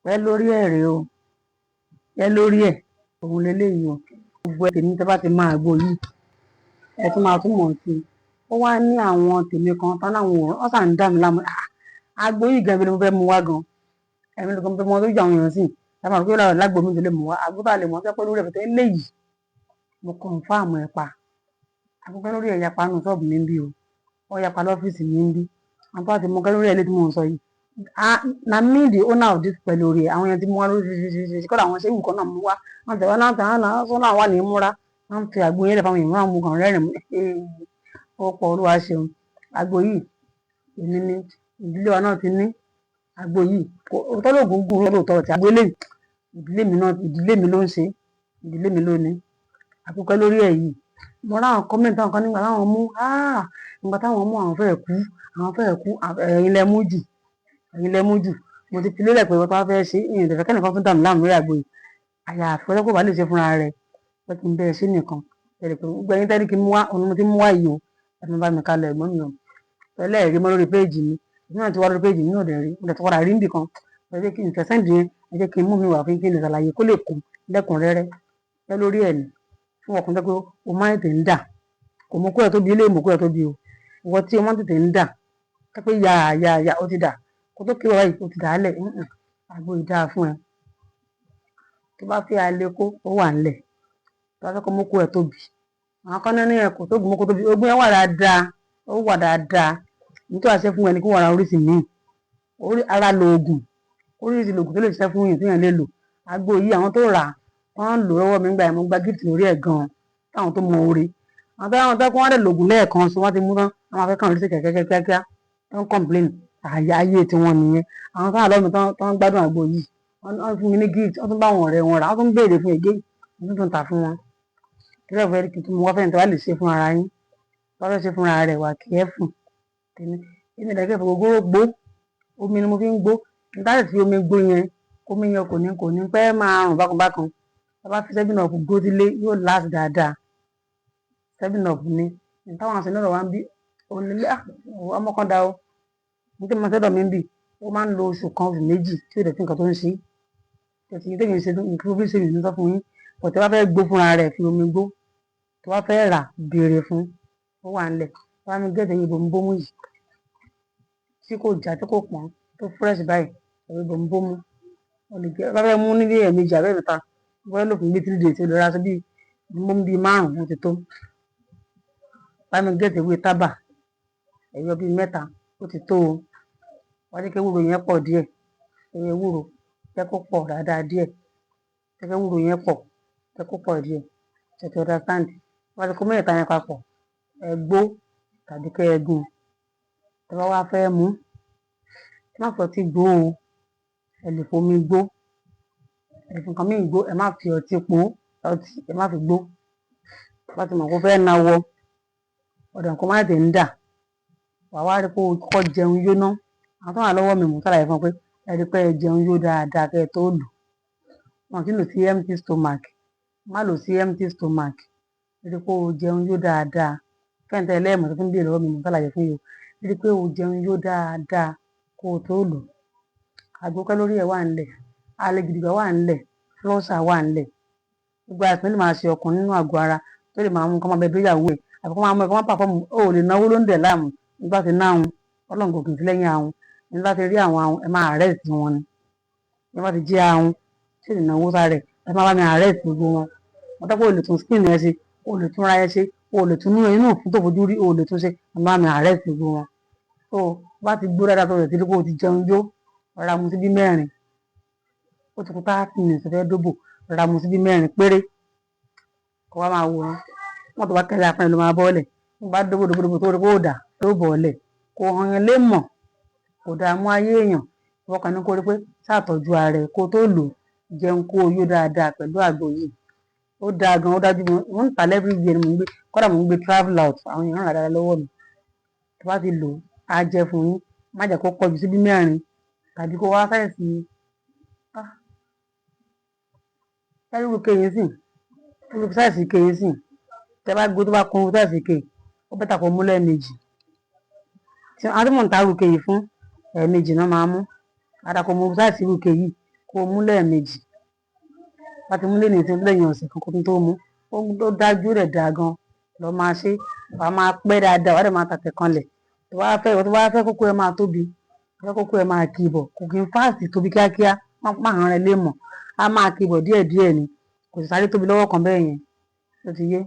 Pẹ́ lórí ẹ̀ rèé o, pẹ́ lórí ẹ̀ òun leléyìí o. Gbogbo ẹ̀ tèmi, tẹ́ bá ti máa àgbo yìí, ẹ tún máa tún mọ̀ sí i. Ó wá ní àwọn tèmi kan tán láwọn ò wọ́n sà ń dà mí láàmú. Àgbo yìí gan, ibi ni mo fẹ́ mú wá gan. Ẹ̀mí nìkan mo fẹ́ mú wá tó ju àwọn èèyàn sí. Ẹ máa rò pé lágbo mi tó lè mú wá. Àgbo tá a lè mọ̀ pẹ́ lórí ẹ̀, bẹ̀tẹ̀ eléyìí mo confirm ẹ̀ pa. Àgbo pẹ́ lórí ẹ̀ yapa nínú ṣọ́ọ̀bù mi ń bí o. Ó yapa lọ́fíìsì mi ń bí. Àwọn tó bá ti mọ pẹ́ lórí ẹ̀ lé tí mò ń sọ yìí. Ah, na me the owner of this pẹ́ lórí ẹ̀. Àwọn èèyàn ti mú wá lóríṣiríṣi. Kódà àwọn ṣéwù kan náà mú wá. Wọ́n tẹ̀ wá láǹtà wọ́n náà wà ní múra. Wọ́n fi àgbo yẹn lẹ̀ fáwọn èèyàn, wọ́n mú kàn rẹ́rìn-ín. Ó pọ̀, Olúwa ṣeun. Àgbo yìí èmi ni ìdílé wa náà ti ní àgbo yìí. Òótọ́ lóògùn gùn lóòótọ́ tí àgbo eléyìí, ìdílé mi náà, ìdílé mi ló ń ṣe, ìdílé mi ló ní. Àgbo pẹ́ lórí ẹ̀ yìí. Mo rí àwọn comment àwọn kan nígbà táwọn mú, ah, nígbà táwọn mú, àwọn fẹ́ kú, àwọn fẹ́ kú. Ẹ̀yin lẹ mú jù, ẹ̀yin lẹ mú jù. Mo ti fi lélẹ̀ pé wọ́n bá fẹ́ ṣe, ìyẹn ìdẹ̀fẹ́ kẹ́nìkan tún dà mí láàmú lórí àgbo yìí. Àyàfi ọjọ́ kó bá lè ṣe fúnra rẹ̀, pé kí n bẹ́ẹ̀ ṣe nìkan. Ẹ rí pé gbogbo ẹ̀yin tẹ́ni kí n mú wá, òun ni mo ti mú wá yìí o. Ẹ má bá mi kálọ, ẹ̀gbọ́n mi o. Ẹlẹ́ẹ̀rí mọ́ lórí péèjì mi. Èmi náà ti wá lórí péèjì mi náà dẹ̀ rí. Mo dẹ̀ ti padà rí níbì kan. Ẹ jẹ́ kí n fẹ́ send yẹn, ẹ jẹ́ kí n mú mi wá fún kí n lè ṣàlàyé kó lè kún lẹ́kùnrẹ́rẹ́. Pẹ́ lórí ẹ̀ ni fún ọkùnrin tó pé o máa ń tètè ń dà. Kò mú kó ẹ tóbi, eléyìí mú kó ẹ tóbi o. Ìwọ tí o máa ń tètè ń dà, tó pé yà yà yà ó ti dà. Kó tó kí wá báyìí, ó ti dà á lẹ̀. Àgbo yìí dáa fún ẹ. Tó bá fẹ́ alẹ́ kó, ó wà nílẹ̀. Tó bá fẹ́ kó mú kó ẹ tóbi. Àwọn kan ní ẹ kò tó gùn mú kó tóbi. Ogún ẹ wà dáadáa, ó wà dáadáa. Ní tó wá ṣe fún ẹ ní kó wà ra oríṣi míì. Orí ara lòògùn. Oríṣi lòògùn tó lè ṣiṣẹ́ fún èèyàn tí èèyàn lè lò. Àgbo yìí, àwọn tó rà, wọ́n ń lò lọ́wọ́ mi nígbà yẹn, mo gba gift lórí ẹ̀ gan. Táwọn tó mọ oore. Àwọn tó wọ́n dẹ̀ lògùn lẹ́ẹ̀kan so wọ́n ti mú tán, wọ́n máa fẹ́ kàn rí sí kẹ̀kẹ́ kíákíá. Tó ń complain. Àyà ayé tí wọ́n nìyẹn. Àwọn tó wà lọ́wọ́ mi tó ń gbádùn àgbo yìí, wọ́n fún mi ní gift, wọ́n tún bá àwọn ọ̀rẹ́ wọn rà, wọ́n tún béèrè fún again, mo tún tà fún wọn. Kí ló fẹ́ kí n tún mú wá fẹ́ni tó bá lè ṣe fún ara yín. Tó bá fẹ́ ṣe fún ara rẹ̀, wà careful. Tèmi, èmi dẹ̀ kẹ́ fi ògógóró gbó, omi ni mo fi ń gbó. N bá sì fi omi gbó yẹn, omi yẹn kò ní pẹ́ máa rùn bákan bákan. Tá bá fi 7 Up gbó sílé, yóò last dáadáa. 7 Up ni. N táwọn àṣẹ náà wá ń bí, onílé ọmọ kan dá o. Ní tí mo sọ́dọ̀ mi ń bì, ó máa ń lo oṣù kan, oṣù 2 tí ó dẹ̀ sí nǹkan tó ń ṣe. Tẹ̀sí tèmi ṣe, nǹkan fi ṣe mi sọ fún yín. But tí wọ́n fẹ́ gbó fúnra rẹ̀, fi omi gbó. Tí wọ́n fẹ́ rà, béèrè fún, ó wà nílẹ̀. Bá mi get ewé bomubomu yìí tí kò já, tí kò pọ́n, tó fresh báyìí, ewé bomubomu. O lè jẹ́ bá fẹ́ mú nílé ẹ̀ẹ̀mejì àbí ẹ̀ẹ̀mẹ́ta, bó fẹ́ lò fún bí 3 days, o lè ra sí bí bomubomu bí márùn-ún, ó ti tó. Bá mi get ewé tábà, ẹyọ bí mẹ́ta, ó ti tó o. Wá jẹ́ kí ewúro yẹn pọ̀ díẹ̀. Ewé ewúro jẹ́ kó pọ̀ dáadáa díẹ̀. Jẹ́ kí ewúro yẹn pọ̀, jẹ́ kó pọ̀ díẹ̀. Ṣé ti understand? Wá ti kó mẹ́tẹ̀ẹ̀ta yẹn papọ̀, ẹ gbó tàbí kí ẹ gún. Tí ẹ bá wá fẹ́ mú, ẹ má fi ọtí gbó o. Ẹ lè fomi gbó. Ẹ lè fi nǹkan míì gbó, ẹ má fi ọtí po, ọtí ẹ má fi gbó. Bá ti mọ̀ pé ó fẹ́ nawọ́, ọ̀dọ̀ nǹkan má tètè ń dà. Wà wá rí pé o kọ́kọ́ jẹun yó ná. Àwọn tó wà lọ́wọ́ mi, mò ń ṣàlàyé fún wọn pé ẹ rí pé ẹ jẹun yó dáadáa kí ẹ tó lò. Wọn kì í lò sí empty stomach. Má lò sí empty stomach. Rí pé o jẹun yó dáadáa. Fẹ́ǹtẹ́ ẹlẹ́mọ̀ tó tún béèrè lọ́wọ́ mi, mò ń ṣàlàyé fún yín o. Rí pé o jẹun yó dáadáa kó o tó lò. Àgbo pẹ́ lórí ẹ̀ wà nílẹ̀. Alẹ́ gidigba wà nílẹ̀. Flusher wà nílẹ̀. Gbogbo àìsàn lè máa ṣe ọkùnrin nínú àgọ́ ara tó lè máa mú kó máa bẹ dóyàwó ẹ̀ àbí kó máa mú ẹ kó máa perform. O ò lè náwó ló ń dẹ̀ láàmú. Nígbà tí náà Ọlọ́run kò kì í sí lẹ́yìn ahun. Nígbà tí rí àwọn ahun, ẹ máa arrest wọn ni. Nígbà tí jẹ́ ahun tí ò lè náwó sáré, ẹ máa bá mi arrest gbogbo wọn. Wọ́n tẹ́ pé o lè tún skin ẹ ṣe, o lè tún ra ẹ ṣe, o lè tún inú òfin tó fojú rí, o lè tún ṣe, ẹ máa bá mi arrest gbogbo wọn. So bá ti gbó dáadáa tó rẹ̀ tí kò ti jẹun yó, rọra mu síbí mẹ́rin. Ó ti kú 30 minutes fẹ́ dóbò, rọra mu síbí mẹ́rin péré. Kó wá máa wòran. Wọ́n tó bá kẹ́lẹ́ apá ẹ ló máa bọ́lẹ̀. Tó bá dóbò dóbò dóbò tó rí pé ó dà, ló bọ́lẹ̀. Kò hàn yẹn lé mọ̀, kò dààmú ayé èèyàn. Ìwọ kàn ní kó rí pé ṣàtọ́jú ara ẹ kó tó lò, jẹun kó o yó dáadáa pẹ̀lú àgbo yìí. Ó dáa gan, ó dájú. Mo ń tà every year ni mò ń gbé. Kódà mò ń gbé travel out, àwọn èèyàn rà dáadáa lọ́wọ́ mi. Tó bá ti lò, á jẹ́ fún yín. Má jẹ́ kó pọ̀ jù síbí mẹ́rin tàbí kó wá size. Ah! Irú ike yìí sìn, irú size ike yìí sìn. Tẹ bá gbó tó bá kún size ike, ó better kó mú lẹ́ẹ̀mejì. Tí àwọn tí mò ń ta irú ike yìí fún, ẹ̀ẹ̀mejì náà máa mú. Á dáa kó mú size irú ike yìí. Kó o mú lẹ́ẹ̀mejì. Bá ti mú lénìí tí lẹ́yìn ọ̀sẹ̀ kan kó tún tó mú. Ó dájú, ó dẹ̀ dáa gan. Lọ máa ṣe, wàá máa pẹ́ dáadáa, wàá dẹ̀ máa tàtẹ̀ kanlẹ̀. Tó bá fẹ́, ìwọ tó bá fẹ́ kókó ẹ máa tóbi, fẹ́ kókó ẹ máa kì bọ̀, kò kí n fast tóbi kíákíá, má hàn rẹ lé mọ̀. Á máa kì bọ̀ díẹ̀díẹ̀ ni, kò sì sáré tóbi lọ́wọ́ kan bẹ́ẹ̀ yẹn. Ó ti yé.